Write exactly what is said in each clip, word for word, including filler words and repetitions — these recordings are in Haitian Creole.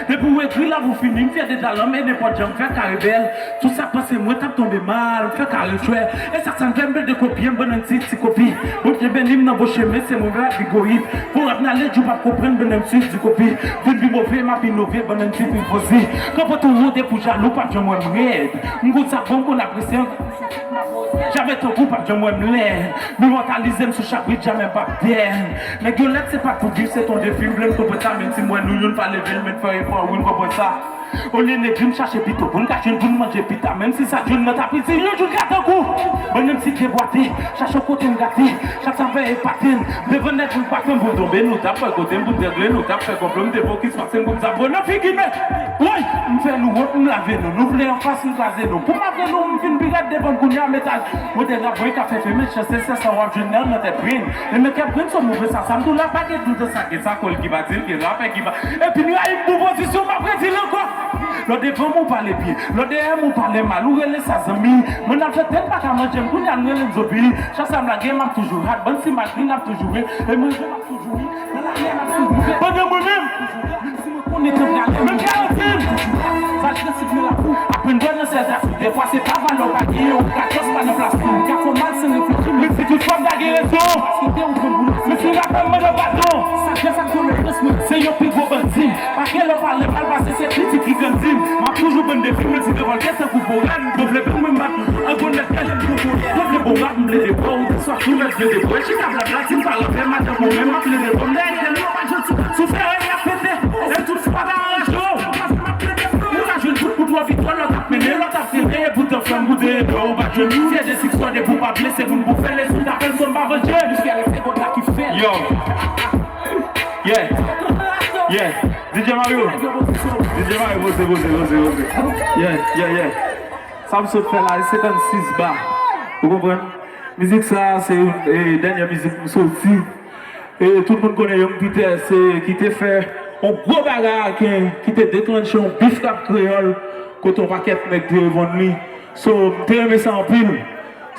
Depi w ekri la pou fini, m fyè de talan, men nenpòt jan m fè kare bèl. Tout sa k panse mwen t ap tonbe mal, m fè kare chwè. E sa k sa m fè, m plede kopye, m bannann ti, ti kopi. Bondye beni m nan bon chemen, se mwen menm bigoyit. Pou rap n ale, di w p ap konprann, bannann ti, ti kopi. Vin pi move, m ap inove, bannann ti, pi poze. Kanpe tou wonde pou jalou, p ap janm wè m rèd. M konn sa bon, m konn apresye. Jamè tankou p ap janm wè m lè m imòtalize m sou chak bit, jamè m p ap dèn. Nèg yo lèd se pa pou viv, se ton defi, m vle m konprann sa, menm si m wè nou youn pa leve l, men n fè efò, wi, n konprann sa. Olye negli m chache pito, pou n ka jwenn pou n manje pita, menm si sa jwenn nan tapiti, yon jou l ka tankou. Ban m ti debwate, chache yon kote m gate, chak sa m fè epate n. Devan nèg m pa fè m pou tonbe, nou t ap fè kote m pou n regle, nou t ap fè konplo, m te fokis pase m pou m sa bon nan figi men. Woy! M fè nou wont, m lave nou. Nou vle anfas, m kraze nou. Pou m lave nou, m vin pi rèd devan m kounye a, metaj. Mwen te rap, mwen ka fè femen, chans se sa w ap jwenn nan, nan tèt grenn. E men kèp grenn se move sa, sa m tou la, pa gen dout sa, gen sa kòl ki pa di l, gen rapè ki pa. Epi n rayi m pou pozisyon, m ap redi l ankò. Lò devan m ou pale byen, lò dèyè m ou pale mal, ou rele sa zanmi. Mwen n ap fè tèt pa ka manje m, kounye a n rele m zobi. Chak sa m lage, m ap toujou hat, bann si m ak li, n ap toujou ri. E manje m ap toujou ri. Pandan mwen menm, menm si mwen konnen tan prale, menm garanti m. Sa prensip mwen la pou aprann bò nan sèl zafè. Defwa se pa valè w pa genyen, ou ka jis pa nan plas pou ou. Ka fè w mal san reflechi, men si tout fwa m ta gen rezon. Paske te ou pran boul. Men si rapè m mande w padon. Sa jès ak vyolans mwen, se yon pi gwo bandi. Pa gen lè w pale mal pase se kritik ki grandi m. M ap toujou ban defi, menm si revòlte tankou foray. Yo vle pran mwen mat, an gwo nèg kèl m pou konnen. Yo vle bon rap, m plede bò, ou te swa tou mèt plede bò. Chita blabla, di m pa rapè, madanm ou menm, m ap plede bò. M dèyè kèl yo pa janti, sou fè rèy ap pete. E tout fwa ta anraje w. Ou ka jwenn tout bout wè viktwa, lòt ap mennen, lòt ap trennen. E poutan fè m goute, e dò ou pa jwenn. Fyè de siksè depi w pa blese, moun pou fè leson, ta pèsonn pa vanje. Misyè rete kot la ki fè. Yo. Yeah. Yeah. D J Mario. D J Mario, poze, poze, poze, poze. Yeah, yeah, yeah. Sa m sot fè la, e senkannsis ba. Ou konprann? Mizik sa, se youn, e, dènyè mizik m soti. E tout moun konnen Young Peter, se ki te fè yon gwo bagay aken, ki te deklanche yon bif rap kreyòl, kote yon pakèt nèg te reponn li. So, m te renmen sa anpil.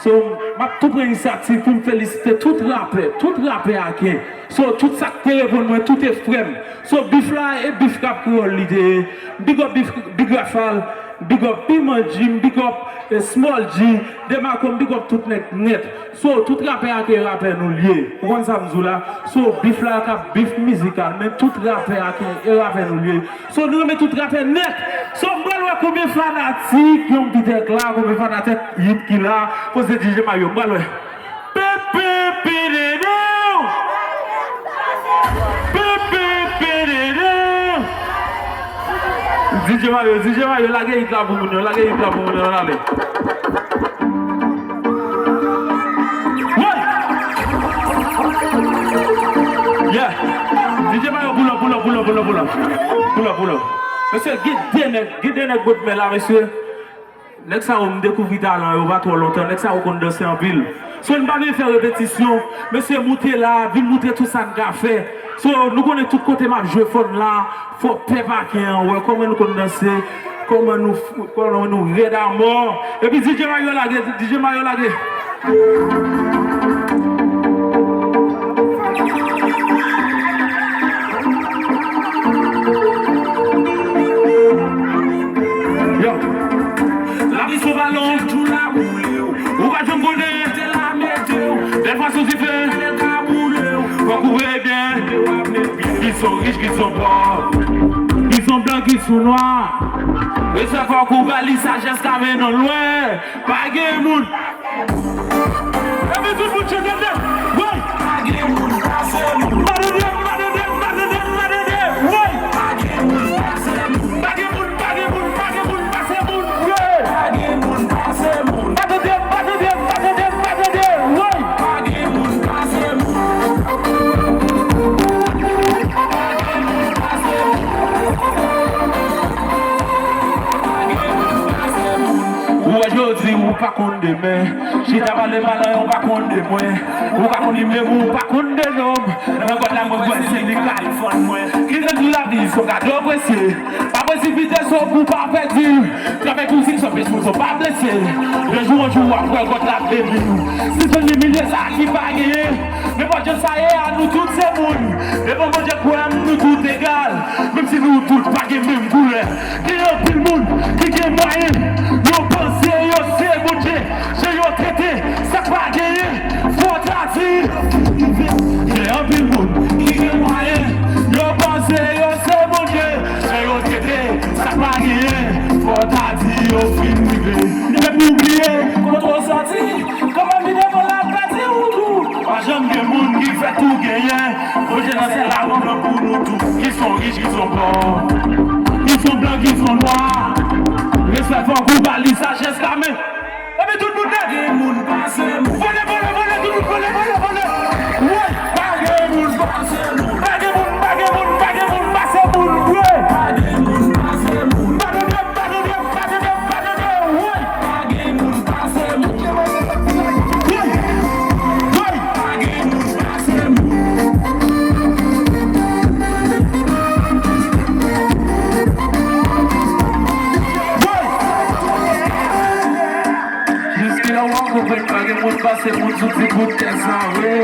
So, m ap tou pran inisyativ pou m felisite tout rapè, tout rapè aken. So, tout sa k te reponn mwen, tout e frè m. So, bif la, e bif rap kreyòl li te ye. Big up bif, Big Rafal, big up Piman G, big up, eh, Small G, Demaco, big up tout nèg nèt. So, tout rapè aken e rapè nou l ye. Ou konn sa m di w la? So, bif la ka bif mizikal, men tout rapè aken e rapè nou l ye. So, nou renmen tout rapè nèt. So, m pral wè konbyen fanatik Young Peter la, konbyen fanatik Hit ki la. Poze D J Mario, m pral wè. Pepe pedede. Pepe pedede. D J Mario, D J Mario, lage hit la pou moun yo, lage hit la pou moun yo, ann ale. Woy! Yeah! D J Mario, pull up, pull up, pull up, pull up, pull up. Pull up, pull up. Mesye, gen de nèg, gen de nèg bòt men la, mesye. Nèg sa yo, m dekouvri talan yo pa twò lontan. Nèg sa yo konn danse anpil. So, n pa vin fè repetisyon. Mesye, moute la, vin moutre tout sa n ka fè. So, nou konnen tout kote m ap jwe fò n la. Fò pèp aken an wè kòman nou konn danse, kòman nou f-, kòman nou rèd amò. Epi D J Mario lage, D J Mario lage. Yo. Lavi se balon, jou la boule w. Ou pa janm konnen, te la mete w. Dèfwa sou dife, ka boule w. Fòk ou veye byen. Ki son rich, ki son pòv. Ki son blan, ki son nwa. E sa fòk ou ba li sajès ka mennen w lwen. Pa gen moun. Epi tout moun chante tèt. Woy! Pa gen moun pase moun. Mande de, mande de, mande de, mande de. Woy! Pa gen moun pase moun. Pa gen moun, pa gen moun, pa gen moun pase moun. Woy! Pa gen moun pase moun. Mande de, mande de, mande de, mande de. Woy! Pa gen moun pase moun. Pa gen moun pase moun. Pa gen moun pase moun. Ou wè jodi, ou pa konn demen. Chita pale mal, ou pa konn de mwen. Ou pa konn li menm, ou pa konn de nonm. Nan gòt la, mwen kwè se li kalifòn mwen. Ki nan di lavi, se yon kado presye. Pa presipite, se pou pa pèdi. Travay pou siksè, plis pou pa blese. De jou an jou, w ap wè gòt la beni w. Sispann imilye sa ki pa genyen. Nenpòt Jan sa ye a, nou tout se moun. Devan Bondye kwè m, nou tout egal. Menm si nou tout pa gen menm koulè. Gen anpil moun ki gen mwayen. Yo panse yo se Bondye. Jan yo trete sa k pa genyen. Fò ta di. Gen anpil moun ki gen mwayen. Yo panse yo se Bondye. Jan yo trete sa k pa genyen. Fò ta di yo fin rive. Depi w bliye kote w soti. Kòman vide pou l ap pèdi ou tou? Pa janm gen moun ki fè tou genyen. Bondye nan syèl la gon plan pou nou tou. Ki son rich, ki son pòv. Ki son blan, ki son nwa. Respè fò kou ba li, sajès la men. Epi tout moun nèt. Gen moun pase moun. Vole, vole, vole, tout moun vole, vole, vole. Woy, pa gen moun pase moun. Pa gen moun, pa gen moun, pa gen moun pase moun. Woy. Pa gen moun pase moun. Pa gen moun pase moun. Pa gen moun pase moun. Woy! Woy! Pa gen moun pase moun. Woy! Jiske la w ap konprann pa gen moun pase moun sou ti bout tè sa vre.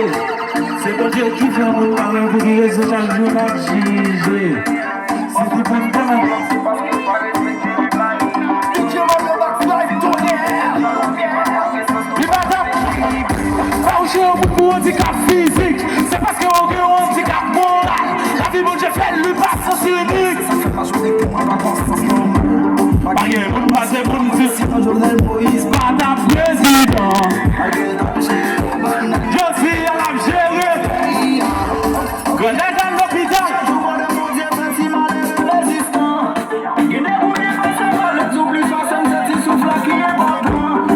Se Bondye ki fè moun pa wè pou ki rezon chak jou n ap jije. Li pa t ap fè w chire yon bout pou andikap fizik. Se paske w gen yon andikap moral. Lavi Bondye fè l, li pa sans inik. Pa gen moun pase moun di. Sinon Jovenel Moïse pa t ap prezidan. Jodi a l ap jere. Granèg al lopital.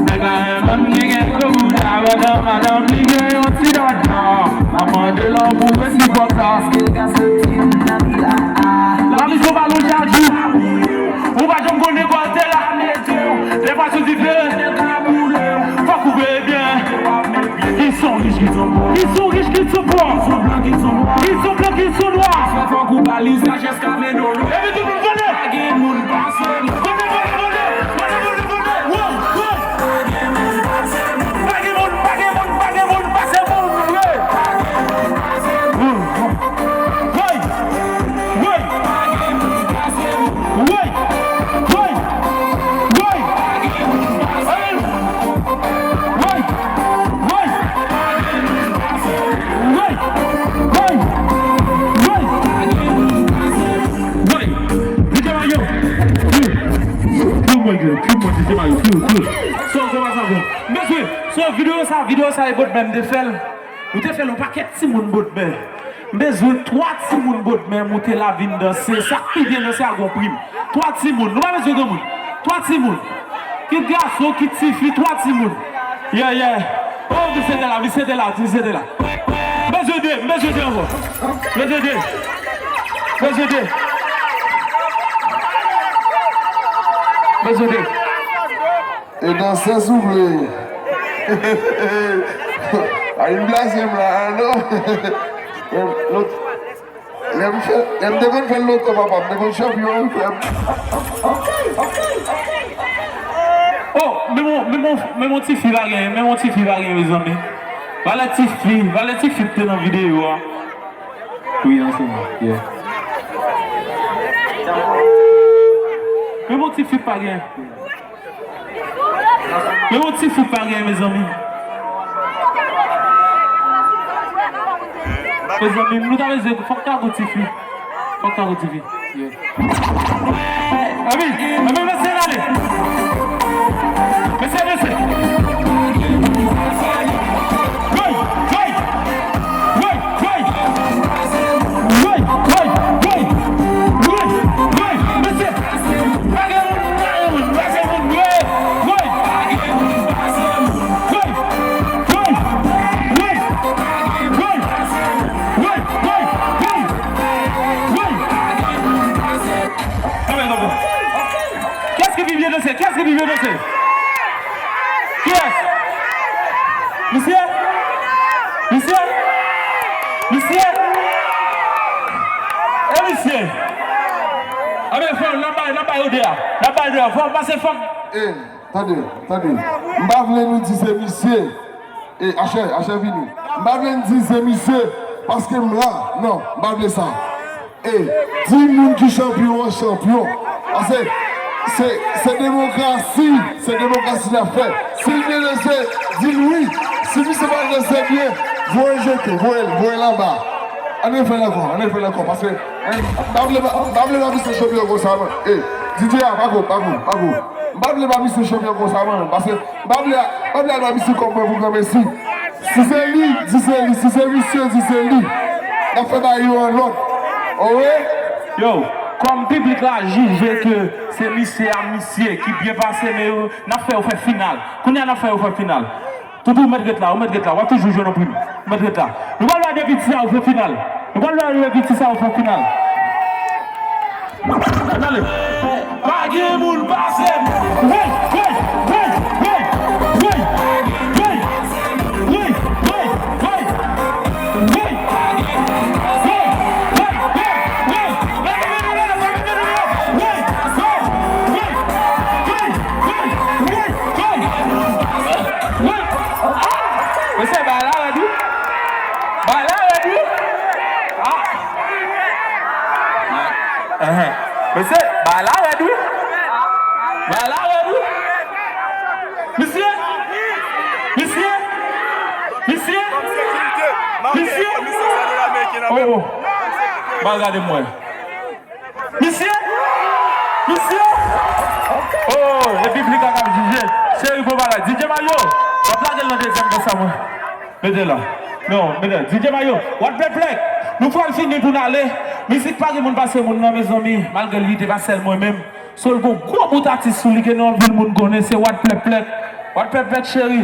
Nèg la renmen m, li gen gwo bouda, madanm, madanm, li gen yon ti dada. M ap mande l pou respè sa. Lavi se yon balon chak jou. Ou pa janm konn lè w te la. Defwa sou dife, fòk ou veye byen. Ki son rich, ki son pòv. Ki son rich, ki son pòv. Ki son blan, ki son nwa. Ki son blan, ki son nwa. Fòk ou ba li sajès ka mennen w lwen. Epi tout moun vole. Pa gen moun pase moun. Vole, vole, vole. Vole, vole, vole. Woy, woy. Pa gen moun pase moun. Pa gen moun, pa gen moun, pa gen moun pase moun. Woy. Woy. Woy. Woy. Woy. Woy. Woy. Woy. Woy. Woy. Woy. Woy. Woy. Vide mayo. Pou mwen, pou mwen, vide mayo. Pou, pou. So, so, sa bon. Mesye, so, videyo sa, videyo sa, e Boatman te fè l. Nou te fè l yon pakèt timoun Boatman. M bezwen twa timoun Boatman moute la vin danse. Sa k pi byen danse a gon prim. Twa timoun. Nou pa bezwen granmoun. Twa timoun. Kit gason, kit tifi, twa timoun. Yeah, yeah. Oh, misye te la, misye te la, misye te la. M bezwen de, m bezwen de ankò. M bezwen de. M bezwen de. M bezwen de. E dansè souple. Pa vin blaze m la, non. Lè m fè, lè m te konn fè l lontan, papa, m te konn chanpyon wi, frè m. Oh, men mon, men mon, men mon tifi pa gen, men mon tifi pa gen, mezanmi. Valè tifi, valè tifi te nan videyo a. Wi, an se mwen, yeah. Men mon tifi pa gen. Men yon ti fi pa gen, mezanmi. Mezanmi, nou ta bezwen, fòk ta gon ti fi. Fòk ta gon ti fi. Yeah. Anpil, anpil, mesye, ale. Mesye, mesye. Woy, woy. Woy, woy. Woy, woy, woy. Woy, woy. Mesye. Pa gen moun, pa gen moun, pa gen moun, woy, woy. Woy, woy, woy. Woy, woy, woy, woy. Woy. Kiyès ki pi byen danse? Kiyès ki pi byen danse? Kiyès? Misye? Misye? Misye? E misye? Anben, fò n ap bay, n ap bay yo de a. N ap bay yo de a. Fò n pase, fò n... E, tande, tande. M pa vle nou di se misye. E, achè, achè vini. M pa vle n di se misye, paske m la. Non, m pa vle sa. E, di moun ki chanpyon an chanpyon. Paske se, se demokrasi, se demokrasi n ap fè. Si l vle danse, di l wi. Si misye pa vle danse byen, voye l jete, voye l, voye l anba. Ann refè l ankò, ann refè l ankò, paske, m pa vle ba, m pa vle ba misye chanpyon konsa, non. E, D J a, pa gwo, pa gwo, pa gwo. M pa vle ba misye chanpyon konsa, non, paske m pa vle, m pa vle al ba misye kòb mwen pou granmesi. Si se li, di se li. Si se misye, di se li. N ap fè bagay yo an lòd. Owe? Yo, kòm piblik la jije ke se misye a misye ki byen pase, men yo, n ap fè yo fè final. Kounye a n ap fè yo fè final. Toutou, ou mèt ret la, ou mèt ret la, w ap toujou jwenn yon prim. Ou mèt ret la. Nou pral wè depi ti sa yo fè final. Nou pral wè depi ti sa yo fè final. Ann ale. Pa gen moun pase m. Hey, hey, hey, hey. Mesye, bagay la rèd wi. Bagay la rèd wi. Ah. Ehn. Mesye, bagay la rèd wi. Bagay la rèd wi. Mesye. Mesye. Mesye. Mesye. Oh, oh. Ba gade mwen. Misye! Misye! Oh, e piblik la k ap jije. Cheri, bon bagay. D J Mayo, w ap lage l nan dezyèm konsa, mwen. Mete la. Non, mete la. D J Mayo, what plèk plèk? Nou pral fini pou n ale. Mizik pa gen moun pase moun nan, mezanmi. Malgre li te pa sèl mwen menm. So, l gon gwo bout atis sou li ke nan anpil moun konnen. Se what plèk plèk. What plèk plèk, cheri.